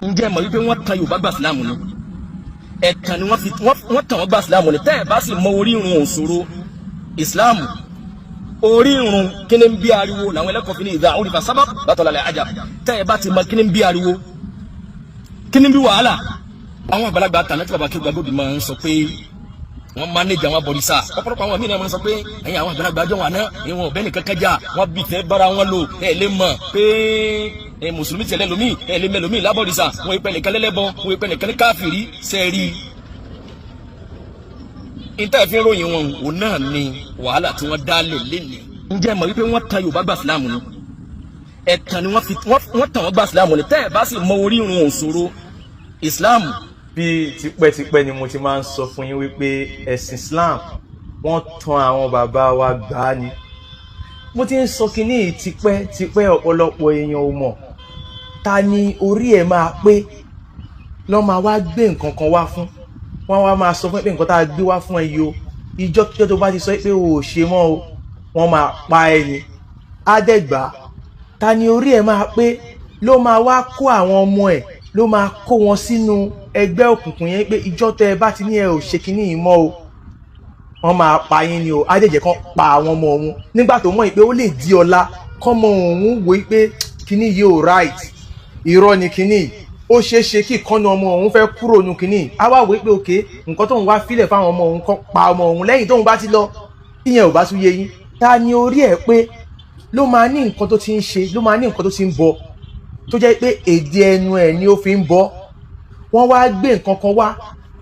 Ǹjẹ́ mọ̀ wípé wọ́n tan Yorùbá gbà sílámù ni? Ẹ̀tàn ni wọ́n fi wọ́n tàn wọ́n gbà sílámù ni. Tẹ́ ẹ̀ bá sì mọ orírun òṣòro ìsìlámù, orírun kíni ń bí ariwo làwọn ẹlẹ́kọ̀ọ́ fi ní ìdá orífa sábà bàtọ̀lá àjà. Tẹ́ ẹ̀ bá ti mọ kíni ń bí ariwo, kíni ń bí wàhálà, àwọn àgbàlagbà tàná tí bàbá kí gbàgbọ́dì máa ń sọ pé wọ́n manage àwọn abọ̀rìṣà. Ọ̀pọ̀lọpọ̀ àwọn míì náà máa ń sọ pé ẹ̀yin àwọn àgbàlagbà jọ wà náà, ìwọ̀n ọ̀bẹ nìkan kájà wọ́n bí fẹ́ bára wọn lò. Ẹ̀ lè mọ̀ pé ẹ̀ mùsùlùmí tẹ̀lé lómi, ẹ̀ lè mẹ́lòmí lábọ̀rìṣà. Wọ́n ìpẹ́ nìkan lẹ́lẹ́bọ, wọ́n ìpẹ́ nìkan ní káfìrí sẹ́ẹ̀rí. Ìta ìfín ròyìn wọn òun náà ni wàhálà tí wọ́n dá lè lénìí. Ǹjẹ́ mọ̀ wípé wọ́n tan Yorùbá gbà sílámù ni? Ẹ̀tàn ni wọ́n fi wọ́n tàn wọ́n gbà sílámù ni. Tẹ́ ẹ̀ bá sì mọ orírun òṣòro ìsìlámù. Bí tipẹ́tipẹ́ ni mo ti máa ń sọ fún yín wípé ẹ̀sìn Islam, wọ́n tan àwọn bàbá wa gbà á ni. Mo ti ń sọ kínní yìí tipẹ́ tipẹ́, ọ̀pọ̀lọpọ̀ èèyàn ò mọ̀. Ta ni orí ẹ̀ máa pé lọ́ máa wá gbé nǹkan kan wá fún wọ́n, wá máa sọ fún ẹ pé nǹkan tá a gbé wá fún ẹ yìí o, ìjọ́ kíjọ́ tó bá ti sọ pé o ò ṣe mọ́ o, wọ́n máa pa ẹ ni? Á dẹ̀ gbà. Ta ni orí ẹ̀ máa pé ló máa wá kó àwọn ọmọ ẹ̀, ló máa kó wọn sínú ẹgbẹ́ òkùnkùn yẹn pé ìjọ́ tẹ́ ẹ bá ti ní ẹ ò ṣe kinní yìí mọ́ o, wọ́n máa pa yín ni o? Á dẹ̀ jẹ́ kán pa àwọn ọmọ òun nígbà tó mọ̀ pé ó lè di ọ̀la kọ́mọ òun wò pé kinní yìí ò right, irọ́ ni kinní yìí. Ó ṣeé ṣe kí ìkànnì ọmọ òun fẹ́ kúrò nu kinní yìí, á wá wò pé òkè nǹkan tóun wá fílẹ̀ fáwọn ọmọ òun, kán pa ọmọ òun lẹ́yìn tóun bá ti lọ. Tíyẹn ò bá tún yé yín, ta ni orí ẹ̀ pé ló máa ní nǹkan tó ti ń ṣe, ló máa ní nǹkan tó ti ń bọ, tó jẹ́ pé èdè ẹnu ẹ̀ ni ó fi ń bọ́? Wọ́n wá gbé nǹkan kan wá,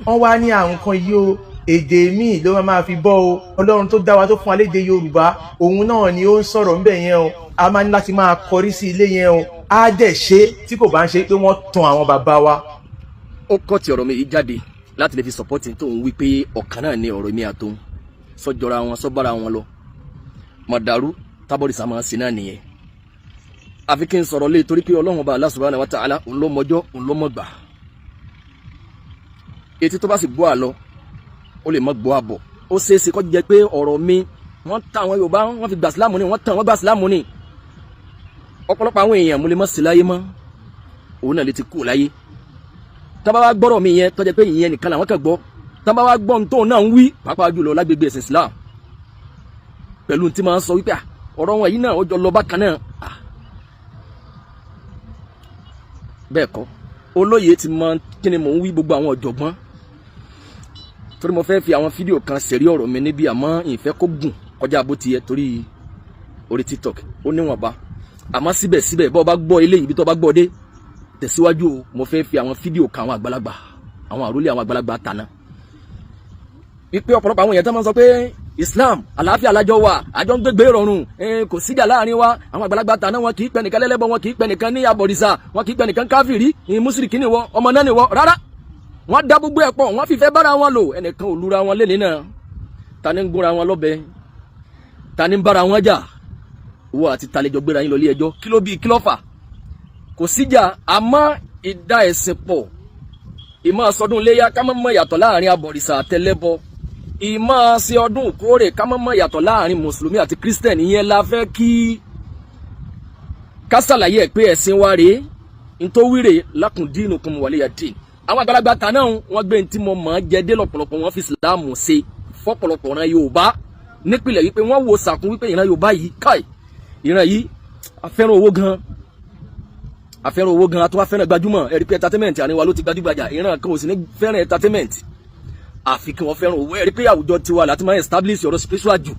wọ́n wá ní àwọn nǹkan yìí o, èdè míì ló máa fi bọ́ o. Ọlọ́run tó dá wa, tó fún wa lédè Yorùbá, òun náà ni ó ń sọ̀rọ̀ ńbẹ̀ yẹn o. A máa ní láti máa kọrí sí ilé yẹn o. Á dẹ̀ ṣe tí kò bá ń ṣe pé wọ́n tan àwọn bàbá wa. Ó kọ́ ti ọ̀rọ̀ mi yìí jáde láti lè fi support tó ń wí pé ọ̀kan náà ni ọ̀rọ̀ mi àtòun sọ́jọ́ra wọn, sọ́bára wọn lọ. Mọ̀dàrú tábọ̀rìṣà máa ń ṣe náà nìyẹn. Àfi kí n sọ̀rọ̀ lé torí pé Ọlọ́run Ọba Allah subhanahu wa ta'ala, òun ló mọjọ́, òun ló mọ̀gbà. Etí tó bá sì gbọ́ àlọ́, ó lè má gbọ́ àbọ̀. Ó ṣeé ṣe kó jẹ́ pé ọ̀rọ̀ mi, wọ́n ta àwọn Yorùbá, wọ́n fi gbà sílámù ni, wọ́n tàn wọ́n gbà sílámù ni. Ọ̀pọ̀lọpọ̀ àwọn èèyàn, mo lè má sí láyé mọ́, òun náà lè ti kú láyé. Tá bá wá gbọ́rọ̀ mi yẹn, tó jẹ́ pé ìyẹn nìkan làwọn kàn gbọ́, tá bá wá gbọ́ ohun tóun náà ń wí, pàápàá jùlọ lágbègbè ẹ̀sìn Islam, pẹ̀lú tí máa ń sọ wípé ọ̀rọ̀ wọn yìí náà, ó jọ lọ bákan náà. Bẹ́ẹ̀ kọ́, olóye ti mọ kí ni mò ń wí. Gbogbo àwọn ọ̀jọ̀gbọ́n, torí mo fẹ́ fi àwọn fídíò kan ṣẹ̀rí ọ̀rọ̀ mi níbí, àmọ́ ìfẹ́ kó gùn kọjá bó ti yẹ torí orí TikTok ó níwọ̀nba. Àmọ́ síbẹ̀síbẹ̀, bọ́ bá gbọ́ eléyìí, ibi tó bá gbọ́ dé, tẹ̀síwájú o. Mo fẹ́ fi àwọn fídíò kan àwọn àgbàlagbà, àwọn àrólé àwọn àgbàlagbà tàná, wípé ọ̀pọ̀lọpọ̀ àwọn èèyàn tó máa ń sọ pé Islam, àlàáfíà alájọ wà, àjọ ń gbégbé ìrọ̀rùn, kò síjà láàrin wa. Àwọn àgbàlagbà tàná, wọn kì í pẹ nìkan lẹ́lẹ́bọ, wọn kì í pẹ nìkan ní abọ̀rìṣà, wọn kì í pẹ nìkan káfìrí, mùsùlùmí ni wọ, ọmọ náà ni wọ. Rárá, wọ́n dá gbogbo ẹ̀ pọ̀, wọ́n fìfẹ́ bára wọn lò. Ẹnìkan ò lura wọn lẹ́ni náà. Ta ni ń gúnra wọn lọ́bẹ? Ta ni ń bára wọn jà? Wọ́n àti talẹ́jọ gbéra yín lọ ilé ẹjọ́. Kí ló bí? Kí ló fà? Kò síjà. Àmọ́ ìdá ẹ̀sìn pọ̀, ìmọ̀ sọdún léyà, ká má mọ̀ yàtọ̀ láàrin abọ̀rìṣà àtẹlẹ́bọ, ìmọ̀ ṣe ọdún ìkórè, ká má mọ̀ yàtọ̀ láàrin mùsùlùmí àti kírísítẹ̀nì, yẹn la fẹ́ kí ká ṣàlàyé ẹ̀ pé ẹ̀sìn wa rèé, ntòwírè lakum dinukum waliya din. Àwọn àgbàlagbà ta náà, wọ́n gbé ntí mo mọ̀ ọ́n jẹ dé lọ́pọ̀lọpọ̀. Wọ́n fi ìsìlámù ṣe fọ́pọ̀lọpọ̀ ìran Yorùbá nípìnlẹ̀, wípé wọ́n wo sàkún wípé ìran Yorùbá yìí, káì, ìran yìí afẹ́ràn owó gan, afẹ́ràn owó gan, àtúwá fẹ́ràn gbajúmọ̀. Ẹ̀rí pé entertainment àríwá ló ti gbajúgbajà. Ìran kan ò sì ní fẹ́ràn entertainment àfi kí wọ́n fẹ́ràn owó. Ẹ̀rí pé àwùjọ tiwa láti máa establish ọ̀rọ̀ spiritual jù.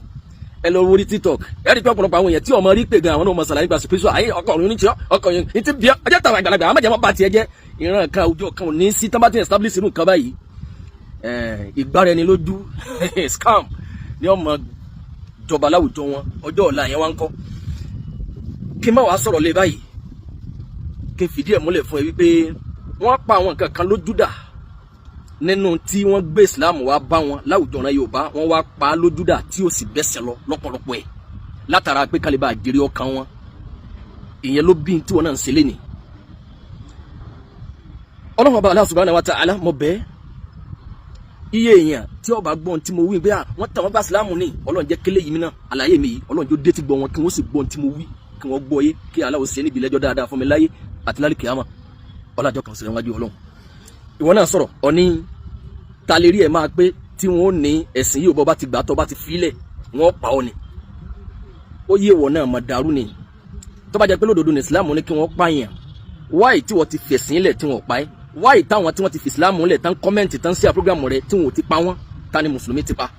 Ẹ lọ wórí TikTok, ẹ rí pé ọ̀pọ̀lọpọ̀ àwọn èèyàn tí ọmọ rí pé gan, àwọn náà mọ̀ sàlàyé gba spiritual ayé. Ọkọ̀ ọ̀run ní tí ọkọ̀ yẹn ní ti bí ọjọ́ tàwọn àgbàlagbà àmọ́ jẹ́ bá tiẹ̀ jẹ́. Ìran kan, àwùjọ kan ò ní sí tán bá ti establish irú nǹkan báyìí. Ìgbára ẹni lójú, scam ní ọmọ jọba láwùjọ wọn. Ọjọ́ ọ̀la yẹn wá ń kọ́. Kí n má wàá sọ̀rọ̀ lé báyìí, kí n fìdí ẹ̀ múlẹ̀ fún ẹ wípé wọ́n pa àwọn nǹkan kan lójúdà nínú tí wọ́n gbé Islam wá bá wọn láwùjọ náà. Yorùbá, wọ́n wá pa á lójúdà tí ó sì bẹ́sẹ̀ lọ lọ́pọ̀lọpọ̀ ẹ̀, látara pé kálíbà jèrè ọkàn wọn. Ìyẹn ló bí tí wọn náà ń ṣe lénìí. Ọlọ́run Ọba Allah subhanahu wa ta'ala, mo bẹ́ẹ̀, iye èèyàn tí ó bá gbọ́n tí mo wí pé wọ́n tàn wọ́n bá Ìsìlámù ní, Ọlọ́run jẹ́ kélé yìí mi náà, àlàyé mi yìí, Ọlọ́run jó dé tí gbọ́ wọn, kí wọ́n sì gbọ́n tí mo wí, kí wọ́n gbọ́ yé, kí aláwo ṣe níbi ìlẹ́jọ́ dáadáa fún mi láyé àti lálẹ́ kìámà. Ọlájọ kan sílẹ̀ wájú Ọlọ́run. Ìwọ náà sọ̀rọ̀, ọ ní talérí ẹ̀ máa pé tí wọ́n ó ní ẹ̀sìn yìí ò bọ́ bá ti gbà tọ́ bá ti filẹ̀, wọ́n pa ọ́ ni. Ó yé ìwọ náà mọ̀ dàrú ni. Tó bá jẹ́ pé lódodo ní Islam ní kí wọ́n pààyàn, wáyé tí wọ́n ti fẹ̀sìn lẹ̀ tí wọ́n pa ẹ́? Wáyé táwọn tí wọ́n ti fi Islam lẹ̀ tán comment, tán sí program rẹ̀, tí wọ́n ò ti pa wọ́n? Ta ni mùsùlùmí ti pa?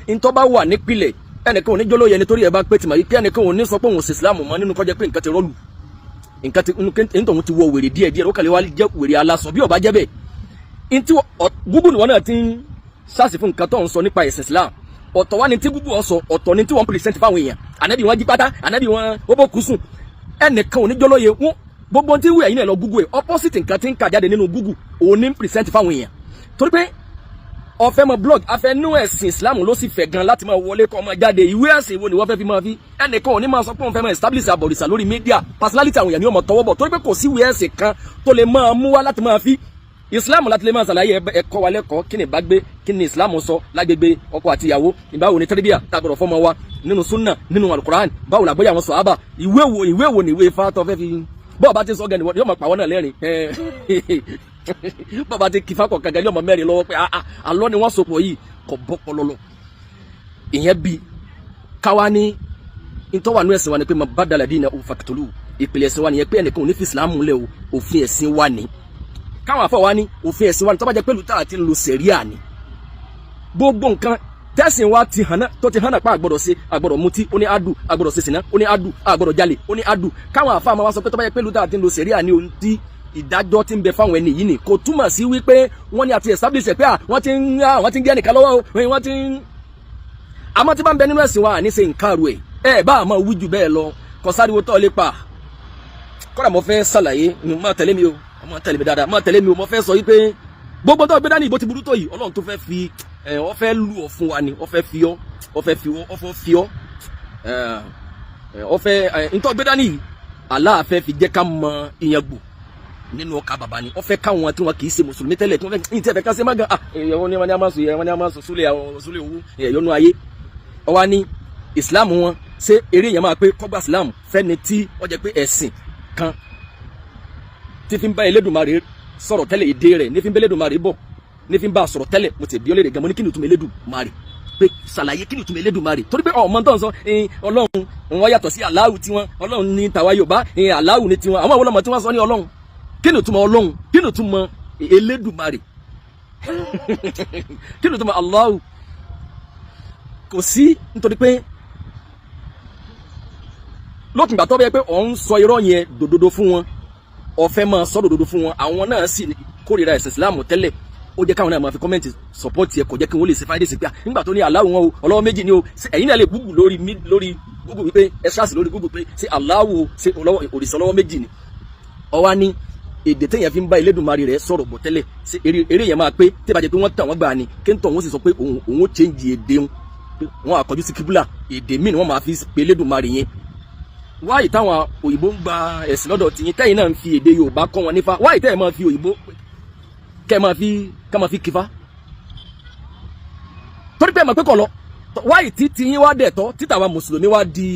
Ntọ́ bá wà nípìlẹ̀, ẹnìkan ò ní jólóye nítorí ẹ bá pé tìmọ̀ yìí kí ẹnìkan ò ní sọ pé òun sì Islam mọ́ nínú kọjá pé nǹkan ti rọ́ọ̀lù, nǹkan ti ntọ̀hún ti wọ wèrè díẹ̀ díẹ̀, ó kàlẹ́ wá jẹ́ wèrè aláṣọ. Bí ó bá jẹ́ bẹ́ẹ̀, ntí Google ni wọn náà ti ń ṣáàsì fún nǹkan tó ń sọ nípa ẹ̀sìn Islam. Ọ̀tọ̀ wá ní tí Google sọ, ọ̀tọ̀ ní tí wọ́n present fáwọn èèyàn. Ànábì wọn jí pátá, ànábì wọn ó bó kú sùn. Ẹnìkan ò ní jólóye wọn. Gbogbo tí wíwẹ̀ yín náà lọ Google ẹ̀, opposite nǹkan tí ń kà jáde nínú Google òun ní present fáwọn èèyàn, torí pé ọ̀fẹ́ mọ blog afẹnú ẹ̀sìn Islam ló sì fẹ́ gan láti máa wọlé kọ́ máa jáde. Ìwé ẹ̀sìn wo ni wọ́n fẹ́ fi máa fi? Ẹnìkan ò ní máa sọ pé òun fẹ́ máa establish àbọ̀rìṣà lórí media. Personality àwọn èèyàn ni ó máa tọwọ́ bọ̀, torí pé kò sí ìwé ẹ̀sìn kan tó lè máa mú wá láti máa fi Islam láti lè máa ṣàlàyé ẹ̀kọ́ wa lẹ́kọ̀ọ́. Kí ni ìbágbé? Kí ni Islam sọ lágbègbè ọkọ àti ìyàwó? Ìbáwo ni tẹ́rẹ́bíà tá a gbọ́dọ̀ fọ́mọ wa nínú sunna, nínú alukoran? Báwo làgbọ́yà àwọn sọ̀hábà? Ìwé wo, ìwé wo ni ìwé ifá tó fẹ́ fi bọ́ọ̀ bá ti sọ gẹ̀ ni yóò máa pàwọ́ náà lẹ́rìn? Bọ́ọ̀ bá ti kìfà kọ̀ọ̀kan gẹ̀, yóò máa mẹ́rin lọ́wọ́ pé àlọ́ ni wọ́n sopọ̀ yìí kò bọ́ pọlọlọ. Ìyẹn bí káwa ní ntọ́wà nú ẹ̀sìn wa ni pé ma badala dina faqtulu. Ìpìlẹ̀ ẹ̀sìn wa nìyẹn, pé ẹnìkan ò ní fi Islam lẹ̀ o. Òfin ẹ̀sìn wa ni káwọn afọ wa ní òfin ẹ̀sìn wa ni. Tó bá jẹ́ pẹ̀lú tá a ti ń lo sẹ̀ríà ni, gbogbo nǹkan tẹ́sìn wa ti hàn náà, tó ti hàn náà pa, àgbọ̀dọ̀ ṣe, àgbọ̀dọ̀ mutí, ó ní adu, àgbọ̀dọ̀ ṣe sìnà, ó ní adu, àgbọ̀dọ̀ jalè, ó ní adu. Káwọn àfa máa wá sọ pé tó bá jẹ́ pẹ̀lú tá a ti ń lo sẹ̀ríà ni, ohun tí ìdájọ́ ti ń bẹ fáwọn ẹni yìí ni, kò túmọ̀ sí wípé wọ́n ní àti establish ẹ̀ pé wọ́n ti ń gé ẹnìkan lọ́wọ́ o, wọ́n ti ń. Àmọ́ tí bá ń bẹ nínú ẹ̀sìn wa, àní ṣe nǹkan àrò ẹ̀ ẹ̀ bá àmọ́ wí jù bẹ́ẹ̀ lọ. Kò sáriwo tó lè pa. Kọ́dà mo fẹ́ ṣàlàyé, má tẹ̀lé mi o, má tẹ̀lé mi dáadáa, má tẹ̀lé mi o. Mo fẹ́ sọ wípé gbogbo tó gbé dání, ìbò ti burú tó yìí, Ọlọ́run tó fẹ́ fi ẹ ọ fẹ́ lù ọ fún wa ni. Ọ fẹ́ fi ọ, ọ fẹ́ fi ọ, ọ fẹ́ fi ọ ẹ ọ fẹ́ ẹ ntọ́ gbé dání yìí, Allah fẹ́ fi jẹ́ ká mọ ìyẹn gbò nínú ọkà bàbá ni. Ọ fẹ́ káwọn tí wọn kì í ṣe mùsùlùmí tẹ́lẹ̀, tí wọ́n fẹ́ ní tí ẹ fẹ́ ká ṣe má gan. Ah, ẹ wọ́n ní a máa sọ, wọ́n ní a máa sọ súlẹ̀ àwọn súlẹ̀ owó ẹ̀yọ́nú ayé. Ọ wá ní ìsìláàmù wọn ṣé eré yẹn máa pé kọ́gbà ìsìláàmù fẹ́ni tí ó jẹ́ pé ẹ̀sìn kan tí fi ń bá Elédùmarè sọ̀rọ̀ tẹ́lẹ̀, èdè rẹ̀ ní fi ń bá Elédùmarè bọ̀, ní fi ń bá a sọ̀rọ̀ tẹ́lẹ̀. Mo ti bí ọlẹ́rẹ̀ gan, mo ní kí ni ìtumọ̀ Elédùmarè, pé ṣàlàyé kí ni ìtumọ̀ Elédùmarè, torí pé ọmọ tó ń sọ Ọlọ́run wọn yàtọ̀ sí Aláwù tiwọn. Ọlọ́run ní tàwa Yorùbá, Aláwù ní tiwọn. Àwọn ọlọ́mọ tí wọ́n sọ ní Ọlọ́run, kí ni ìtumọ̀ Ọlọ́run? Kí ni ìtumọ̀ Elédùmarè? Kí ni ìtumọ̀ Allahu? Kò sí, nítorí pé lókùn ìgbà tó bẹ́ẹ̀ pé òun sọ irọ́ yẹn dòdòdó fún wọn, ó fẹ́ máa sọ dòdòdó fún wọn, àwọn náà sì kórìíra ẹ̀sìn Ìsìlámù tẹ́lẹ̀. Ó jẹ́ káwọn náà máa fi comment support ẹ̀. Kò jẹ́ kí wọ́n lè ṣe fáyidé sí pé nígbà tó ní Aláwù wọn o, ọlọ́wọ́ méjì ni o. Ẹ̀yin náà lè Google lórí Google wípé ẹ ṣáàsì lórí Google pé ṣé Aláwù, ṣé òrìṣà ọlọ́wọ́ méjì ni. Ọwá ní èdè téèyàn fi ń bá Elédùmarè rẹ̀ sọ̀rọ̀ bọ̀ tẹ́lẹ̀, ṣé eré yẹn máa pé tí ìbàjẹ́ pé wọ́n tàn wọ́n gbà ni, kí n tọ̀ wọ́n sì sọ pé òun ó change èdè wọn, wọ́n á kọjú sí kíbúlà, èdè míì ni wọ́n máa fi pe Elédùmarè yẹn. Wáyé táwọn òyìnbó ń gba ẹ̀sìn lọ́dọ̀ tìyín, tẹ́yìn náà ń fi èdè Yorùbá kọ́ wọn nífà, wáyé tẹ́yìn máa fi òyìnbó kẹ́ máa fi ká máa fi kífá, torí pé ẹ mọ̀ pé kọ̀ lọ. Wáyé tí tiyín wá dẹ̀ tọ́, títà wa mùsùlùmí wá di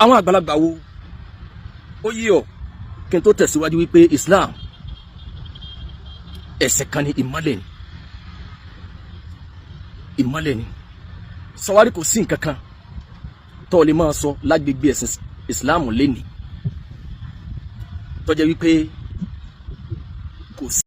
àwọn àgbàlagbà wo? Ó yí ọ kí n tó tẹ̀síwájú wípé Islam ẹ̀sìn kan ní ìmọ́lẹ̀ ni, ìmọ́lẹ̀ ni. Sọwárí kò sí nǹkan kan tó lè máa sọ lágbègbè ẹ̀sìn Islam lénìí tó jẹ́ wípé kò sí.